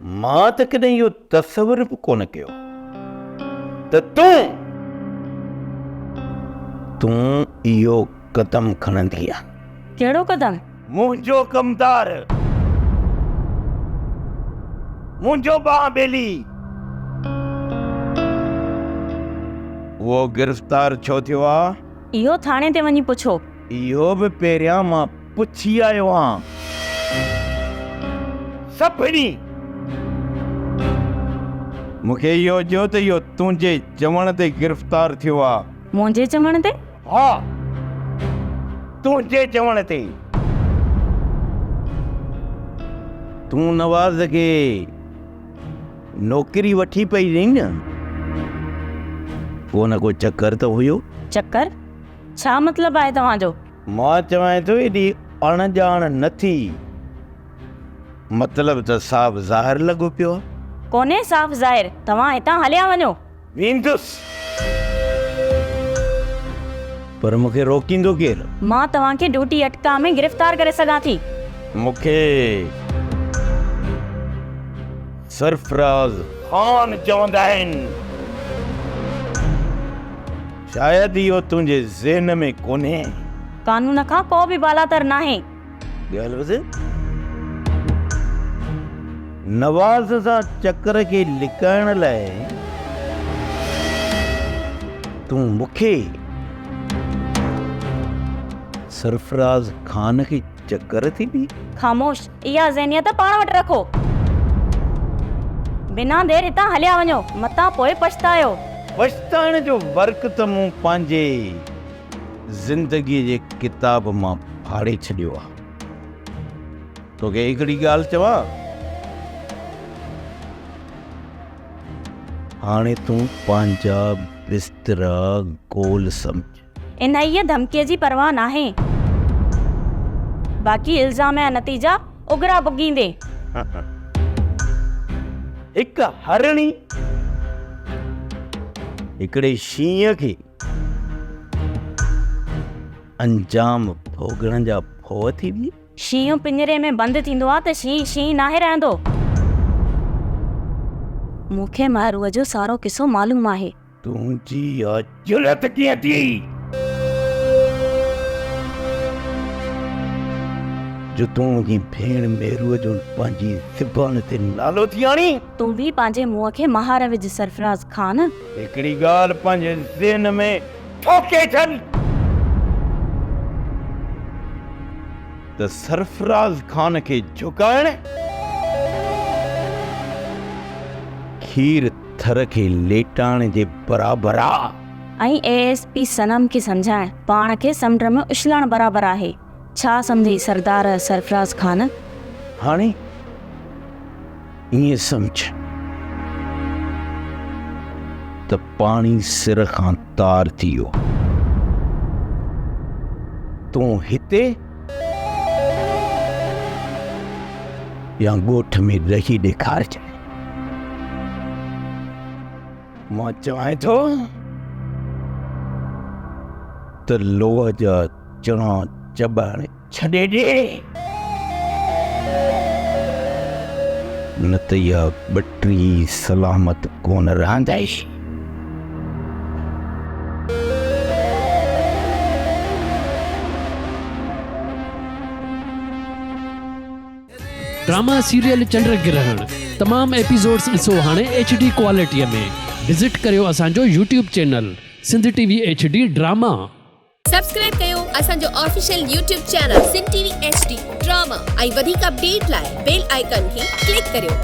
مان ته ڪڏهن اهو تصور به ڪونه ڪيو ته تون تون اهو قدم کڻندينء. ڪهڙو قدم؟ منهنجو ڪمدار، منهنجو ٻانهن ٻيلي. اهو گرفتار ڇو ٿيو آ؟ اهو ٿاڻي تي وڃي پڇو. اهو به پهريان مان پڇي آيو آهيان. سڀني مون کي اهو چيو ته اهو تنهنجي چوڻ تي گرفتار ٿيو آ. منهنجي چوڻ تي؟ ها، تنهنجي چوڻ تي. تون نواز کي نوڪري وٺي پئي ڏئين نه؟ ڪو نه ڪو چڪر ته هيو. چڪر؟ ڇا مطلب آهي توهان جو؟ مان چوانء ٿو ايڏي اڻ ڄاڻ نه ٿي. مطلب ته صاف ظاهر لڳو پيو آ. ڪونهي صاف ظاهر، توهان هتان هليا وڃو. ويندس. پر مون کي روڪيندو ڪير؟ مان توهان کي ڊيوٽي اٽڪاء ۾ گرفتار ڪري سگهان ٿي. مون کي سرفراز خان چوندا آهن. شايد اهو تنهنجي ذهن ۾ ڪونهي. قانون کان ڪو به بالاتر ناهي. ڳالهه ٻڌ. نواز سان چڪر کي لڪائڻ لاء تون مون کي سرفراز خان کي چڪر ٿي ڏين؟ خاموش! اها ذهنيت پاڻ وٽ رکو. بنا دير هتان هليا وڃو، متان پوء پڇتايو. پڇتائڻ جو ورق ته مون پنهنجي زندگيء جي ڪتاب مان ڦاڙي ڇڏيو آ. توکي هڪڙي ڳالهه چوان؟ هاڻي تون پنهنجا بسترا گول سمجهه. انهيء ڌمڪيء جي پرواهه ناهي. باقي الزام جا نتيجا اگرا ڀوڳيندين. هڪ هرڻي هڪڙي شينهن کي انجام ڀوڳڻ جا ڀوء ٿي ڏئي. شينهن پڃري ۾ بند ٿيندو آ ته شينهن شينهن ناهي رهندو. مون کي مهروء جو سارو قصو معلوم آهي. تنهنجي اها جرئت ڪيئن ٿي جو تون منهنجي ڀيڻ مهروء جو پنهنجي زبان تي نالو ٿي آڻين؟ تون به پنهنجي منهن کي مهار وجهه سرفراز خان. هڪڙي ڳالهه پنهنجي ذهن ۾ ٺوڪي ڇڏ ته سرفراز خان کي جهڪائڻ کير ٿر کي ليٽائڻ جي برابر آ. ۽ اي ايس پي صنم کي سمجهائڻ پاڻ کي سمنڊ ۾ اڇلڻ برابر آهي. ڇا سمجهي سردار سرفراز خان؟ هاڻي ائين سمجهه ته پاڻي سر کان تار ٿي ويو. تون هتي يا ڳوٺ ۾ رهي ڏيکارجانء. مان چوانء ٿو ته لوهه جا چڻا چٻائڻ ڇڏي ڏي، نه ته اها ٻٽي سلامت ڪونه رهندي. ڊراما سيريل چنڊ گرهڻ تمام ايپيسوڊس ڏسو هاڻي ايڇ ڊي ڪوالٽي ۾ وزٽ ڪريو اسان جو YouTube channel Sindh T V H D drama. Subscribe ڪيو اسان جو official YouTube channel Sindh T V H D drama ۽ وڌيڪ اپڊيٽ لاء بيل آئيڪان کي ڪلڪ ڪريو.